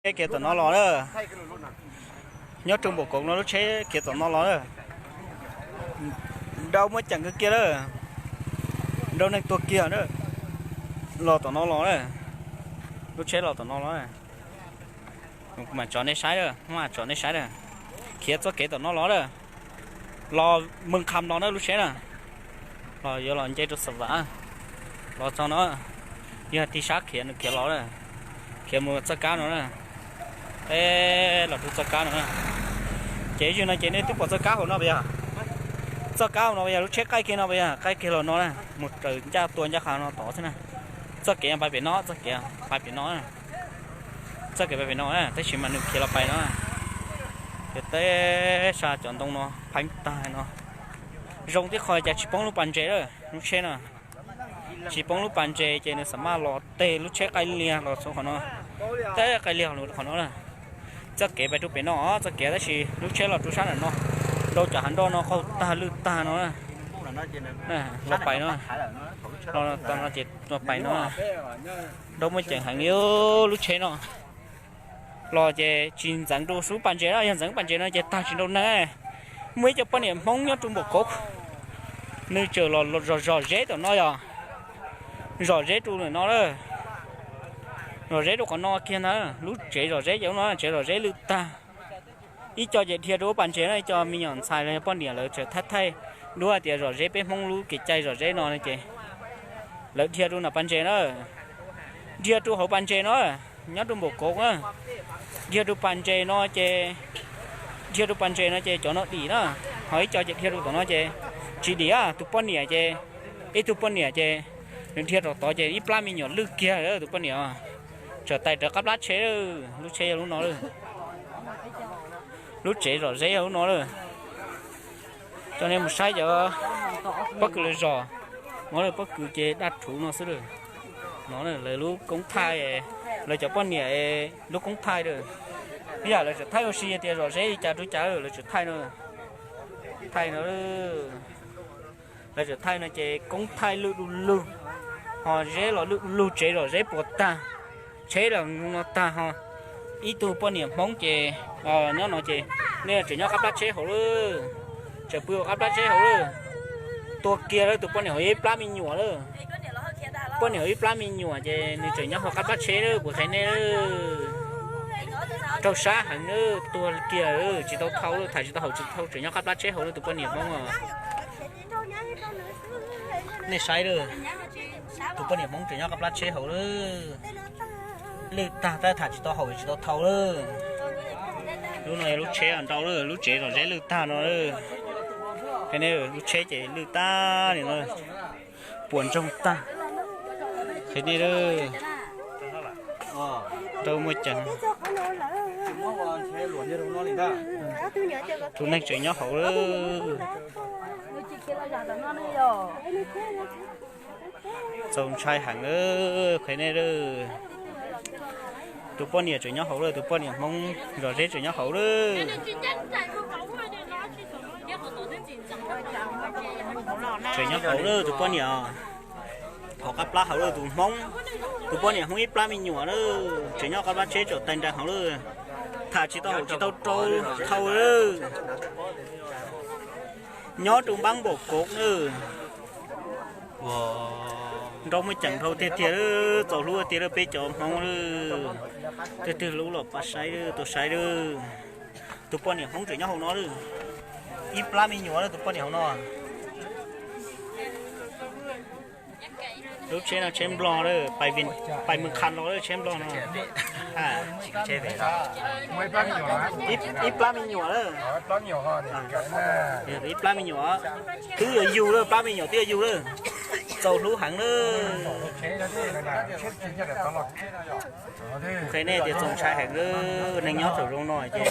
Tsheb khiav tom no los na. Nyob rau Npam Koov no lub tsheb khiav tom no los na. Nrau muaj ceem kawg kiag lawm. Nrau neeg tuag kiag na. Los tom no los na. Lub tsheb los tom no los na. Kuv mam tso nej saib na, kuv mam tso nej saib na. Khiav txoj kev tom no los na. Los Mws Kham los na lub tsheb na. Los yuav los nce rau Xa Vam. Los txog no, yog tig sab khiav nws khiav los na. Khiav mus txoj kab no na. Peb los rau txoj kab no na. Ces yog no ces nej twb pom txoj kab hauv no puas yog? Txoj kab hauv no puas yog lub tsheb qaij kiag no puas yog? Qaij kiag los no na, mus raws ncaj tua ncaj qha no tod xwb na. Txoj kev pais pem no, txoj kev pais pem no. Txoj kev pais pem no na, tab sis mas nws khiav los pais no. Ces teb sab cov ntoo no pheeb tag no. Zoo tib qho cas tsis poob lub pas ntses lawm lub tsheb no. Tsis poob lub pas ntses ces nws xam maj los teg lub tsheb qaij liag los txog qhov no. Teb qaij liag los qhov no na. Txoj kev pais rau pem no, txoj kev tab sis lub tsheb los rau sab nram no. Nrau cov hav nroj no qaug tag lwj tag no. Los pais no. Los txog no ces los pais no. Nrau muaj ceem heev li lub tsheb no. Los ces tsis ntxeev rau lub pas ntses na, yog ntxeev pas ntses no ces tag tsis nrau neeg. Muaj ib co poj niam Hmoob nyob rau Npam Koov, nws tseem los zom zeb tom no yog. Zom zeb rau ntawm no lawm. Zom zeb rau qhov no kiag ntag, lub tsev zom zeb ces ub no tsev zom zeb lwj tag. Ib co ces dhia rau lub pas ntses no, ib co me nyuam ntxhais los yog poj niam lawv tseem thaij thaij duab hais tias zom zeb peb Hmoob lub kev cai zom zeb no no ces lawv dhia rau nram pas ntses na. Dhia rau hauv pas ntses no, nyob rau Npam Koov na. Dhia rau pas ntses no ces, dhia rau pas ntses no ces cov no dim na. Ho ib co ces dhia rau tom no ces tsis dim, tus poj niam ces, ib tug poj niam ces nws dhia rau tod ces ib plab me nyuam lwj kiag tus poj niam. Tseem tais rawv qab plab tsheb, lub tsheb yog lub no lawm. Lub tsev zom zeb yog lub no lawm. Coj nej mus saib cov pob kws lawv zom, no lawm pob kws ces daj rhuv no xwb lawm. No lawv lub koob thaij, lawv cov poj niam lub koob thaij lawm. Ib yam lawv tseem thaij ua si tias zom zeb li cas rau cas lawv tseem thaij no. Thaij no, lawv tseem thaij no ces koob thaij lwj du lug, ho zeb los lwj du lug, tsev zom zeb puas tag, tsheb los no tag ho. Ib tug poj niam Hmoob ces nyob no ces nej tseem nyob qab plab tsheb hauv lawm, tseem pw hauv qab plab tsheb hauv lawm. Tua kiag lawm, tus poj niam hauv yog ib plab me nyuam lawm. Poj niam hauv ib plab me nyuam ces nws tseem nyob hauv qab plab tsheb lawm, kuv qhia nej lawm. Raug sab heev na, tuag kiag tsis tau thau lawm, tham tsis tau haum tsis tau tseem nyob qab plab tsheb hauv lawm tus poj niam Hmoob os. Nej saib lawm, tus poj niam Hmoob tseem nyob qab plab tsheb hauv lawm. Lwj tag tab tham tsis tau haum tsis tau thau lawm. Lub no yog lub tsheb nrau lawm, lub tsev zom zeb lwj tag no lawm. Lub tsheb ces lwj tag li no, puas ntsoog tag. Qhia nej lawm, nrau muaj ceem. Tus neeg tseem nyob hauv lawm. Txaus ntshai heev lawm, qhia nej lawm. Tus poj niam tseem nyob hauv lawm, tus poj niam Hmoob zom zeb tseem nyob hauv lawm. Tseem nyob hauv lawm tus poj niam, hauv qab plab hauv lawm tus Hmoob. Tus poj niam Hmoob ib plab me nyuam lawm, tseem nyob qab plab tsheb tsaum tais nrees hauv lawm. Tham tsis tau haum tsis tau rau thau lawm. Nyob rau npab Npaum Kov na. Nrau muaj ceem dhau tiag tiag, txaus hlub tiag lawm peb cov Hmoob lawm. Twg twg lub los pab saib, tuaj saib lawm. Tus poj niam Hmoob tseem nyob hauv no lawm. Ib plab me nyuam lawm tus poj niam hauv no. Lub tsheb no tsheb Nplog lawm, pais Mws Khas los lawm tsheb Nplog no. Ib plab me nyuam lawm. Ib plab me nyuam, twb yuav yug lawm, plab me nyuam twb yuav yug lawm. Txaus hlub heev lawm. Qhia nej tias txaus ntshai heev lawm, neeg nyob thaum zoo no ces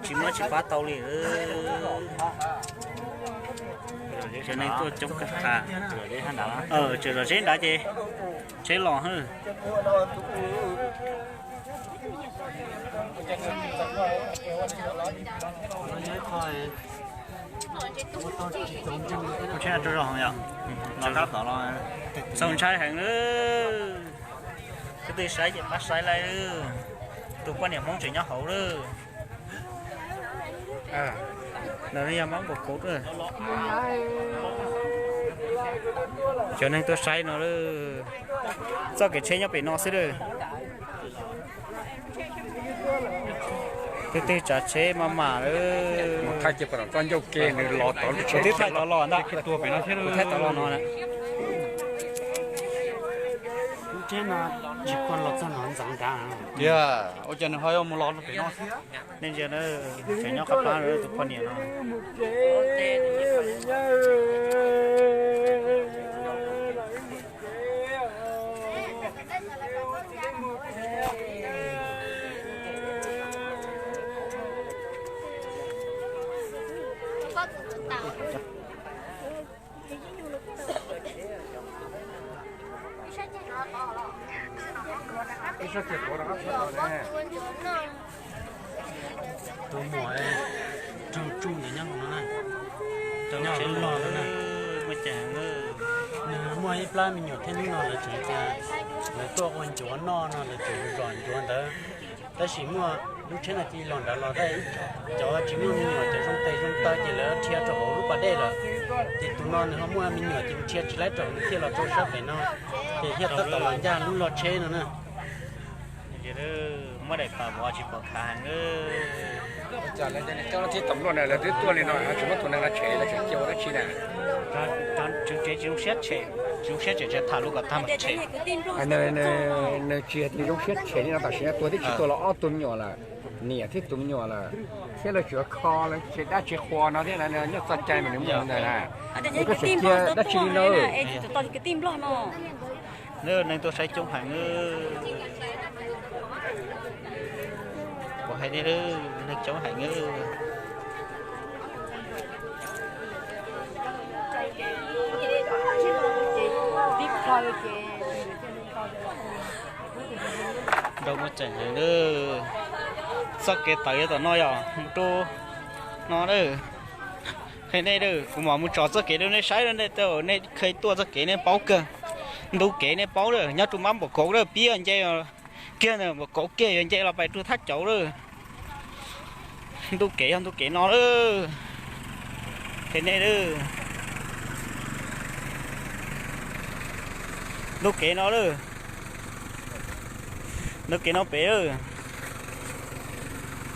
tsis muaj tsis pab tau li. Neeg tuaj coob kawg qha. Tseem zom zeb nrad ces tsheb los. Txaus ntshai heev lawm. Tus twg saib ces pab saib lawm. Tus poj niam Hmoob tseem nyob hauv lawm. Nws yog Hmoob Npaum Kuv lawm. Cov neeg tuaj saib no lawm. Txoj kev tsheb nyob pem no xwb lawm. Twg twg tsav tsheb maj mam lawm. Thaij cia pom txoj ncauj ke nws los tod. Kuv twb thaij tod los ntag. Kuv thaij tod los no na. Lub tsheb no tsis khuam los txog no ntxeev nrad. Tiag, ua cas nws ho yuav mus los pem no thiab? Nej ntsia na, tseem nyob qab plab tus poj niam no. Tus muam raug tsuj ntawd nyob hauv no na, nyob hauv lub log ntawd na. Nws muaj ib plab me nyuam thiab, hnub no lawv tseem tias lawv tuaj ua ncuav noj no lawv tseem zom ncuav ntawd. Tab sis muaj lub tsheb no cia li los nrad los, cov tsis muaj me nyuam cov zoo tes zoo taw ces lawv dhia rau hauv lub pas dej lawm. Ces tus no nws ho muaj me nyuam ces nws dhia tsis laib rau hauv, nws thiaj los rau sab pem no, ces thiaj tab tom los ncaj lub log tsheb no na. Muab daim pam vov tsis pom khav heev. Ua cas lawv cov niag coj thiab tom luaj na, lawv twb tuaj li no tsis muab tus neeg no tshem, lawv tseem cia ua dab tsi na? Tsev tsis zoo siab tshem, tsis zoo siab tshem, tseem tham lus kom tag mam tshem. Nws tsis yog tias zoo siab tshem li no, tam sim no tuag twb tsis tuag los ob tug me nyuam lawm, niam thiab tus me nyuam lawm, thiab lawv tseem kho lawv tsev dab tsev qhua no thiab, nws nyob txoj cai mas nws muaj ntawd na. Koj tseem cia dab tsi li no? Neeg tuaj saib coob heev. Kuv hais nej, neeg coob heev. Nrau muaj tseem heev. Txoj kev tawm yav tom no yog mus rau no na. Hais nej, kuv mam mus tsom txoj kev rau nej saib, nej, nej kheev tuaj txoj kev nej paub kawg. Ntu kev nej paub lawm, nyob rau mab npaum kauv lawm, pib nce kiag ntawm npaum kauv kiag yuav nce los pais rau thaj cauv lawm. Ntu kev yog ntu kev no lawm. Hais nej, ntu kev no lawm. Ntu kev no pem lawm.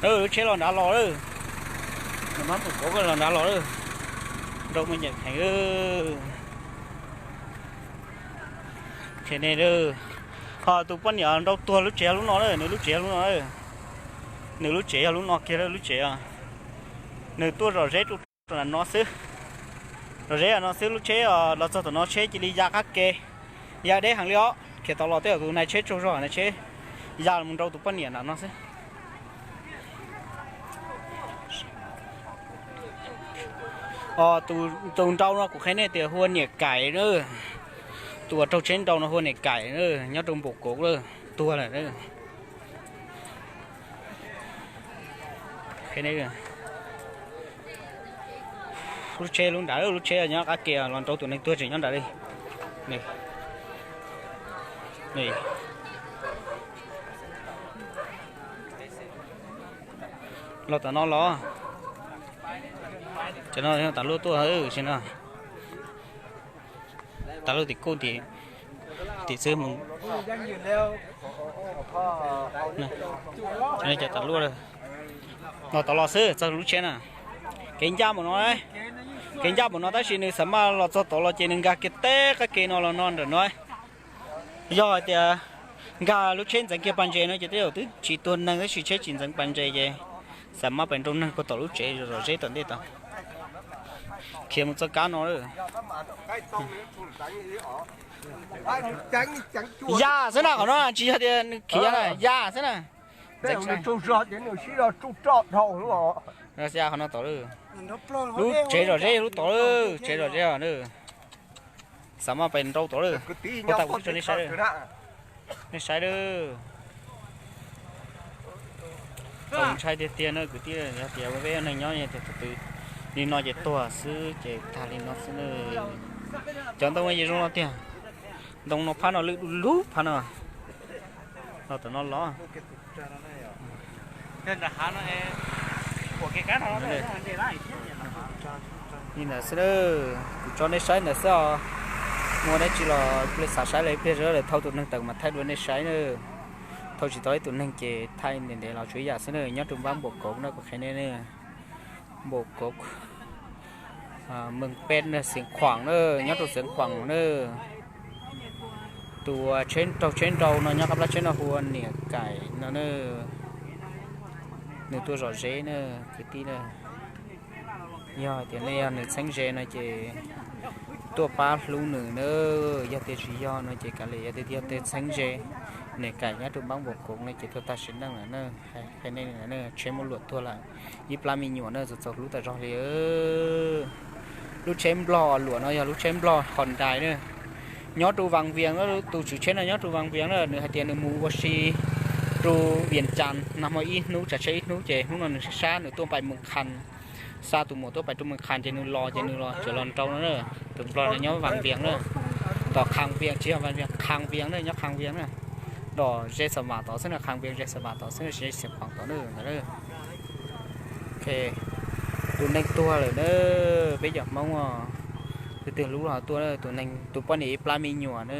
Lub tsheb los nrad los lawm. Mab npaum kauv los nrad los lawm. Nrau muaj nyeem heev. Hais nej, ho tus poj niam nrau tuag lub tsev yog lub no lawm, nws lub tsev yog lub no. Nws lub tsev yog lub no kiag lub tsev. Nws tuaj zom zeb rau no xwb. Zom zeb no xwb, lub tsheb los txog tom no tsheb cia li ya qab ke, ya deb heev li os. Khiav tau los tej zaum tus nai tsheb tsaug zog, nai tsheb ya mus nrau tus poj niam nram no xwb. Tus nrau no kuv qhia nej tias hu ua niam Kaim na. Tus uas raug tsheb nrau no hu ua niam Kaim na, nyob rau npaum kauv lawm, tuag lawm. Lub tsheb lub nrad, lub tsheb nyob qab ke los nrau tus neeg tuag tseem nyob nrad li. Los tom no los. Cov no tas luaj tuaj, no tas luaj tim kuj tim xwb mus. Cov tas luaj los tom los xwb txog lub tsheb na. Kev ncaj npaum no, kev ncaj npaum no tab sis nws xav maj los txog tod los ces nws nkag kiag teb qab ke no los no ntawm no. Yog hais tias nkag lub tsheb ntxeev kiag pas ntses no ces tej zaum twb tsis tuag neeg, tab sis tsheb tsis ntxeev pas ntses ces xav maj pais nrau neeg puag tom lub tsev zom zeb tom ntej tod. Khiav mus txoj kab no lawm. Ya xwb na, qhov no tsis yog tias nws khiav na, ya xwb na. Qhov no tom lawm. Lub tsev zom zeb lub tom lawm, tsev zom zeb os. Xav maj pais nrau tom lawm. Puag ta kuv tso nej saib lawm. Nej saib lawm. Txaus ntshai tiag tiag na kwv tij, yog tias peb neeg nyob tias tus twg li no ces tuag xwb ces tag li no xwb na. Cov ntoo no ces zoo no tiag. Ntoo no phab no lwj du lug phab no. Los tom no los. Li ntawd xwb na, kuv tso nej saib ntawd xwb os. Muaj dab tsi los ib pliag xav saib los ib pliag, lawv thauj tus neeg tawm mas thaij dua nej saib na. Thauj tsis tau ib tus neeg ces thaij ntev ntev los tsuas ib yam xwb na. Nyob rau npab Npaum Kauv no kuv qhia nej na, Npaum Kauv, Meej Peb na, Xeev Khuam na, nyob rau Xeev Khuam na. Tus tsheb raug tsheb nrau no nyob qab plab tsheb no hu ua Niam Kaim no na. Nws tuaj zom zeb na kwv tij na. Yog hais tias nej yog nws txheeb ze no ces tuaj pab hlub nws na. Yog tias tsis yog no ces kav liam, yog tias yog tej txheeb ze, Niam Kaim nyob rau npab Npaum Kauv no ces tuag tag sim neej lawm na. Hais nej, tsheb muab luam tuag lawm, ib plab me nyuam na, txaus txaus hlub tas zog li. Lub tsheb nplog luam no yog lub tsheb nplog Hyundai na, nyob rau Vaj Vias na, tus tswv tsheb no nyob rau Vaj Vias na. Nws hais tias nws mus ua si rau Vias Cas nag hmo ib hnub, tsav tsheb ib hnub ces hnub no nws sab sab nws tuaj pais Meej Khas, xa tus muam tuaj pais rau Meej Khas ces nws los ces nws los tseem los nrau no na. Tus nplog no nyob Vaj Vias na, tom Khas Vias tsis yog Vaj Vias, Khas Vias na, nyob Khas Vias na. Los ze Xas Vas tod xwb na, Khas Vias ze Xas Vas tod xwb na, tsis ze Xeev Khuam tod na. Tus neeg tuag lawm na, peb cov Hmoob os, twg twg hlub los tuaj na. Tus neeg, tus poj niam ib plab me nyuam na.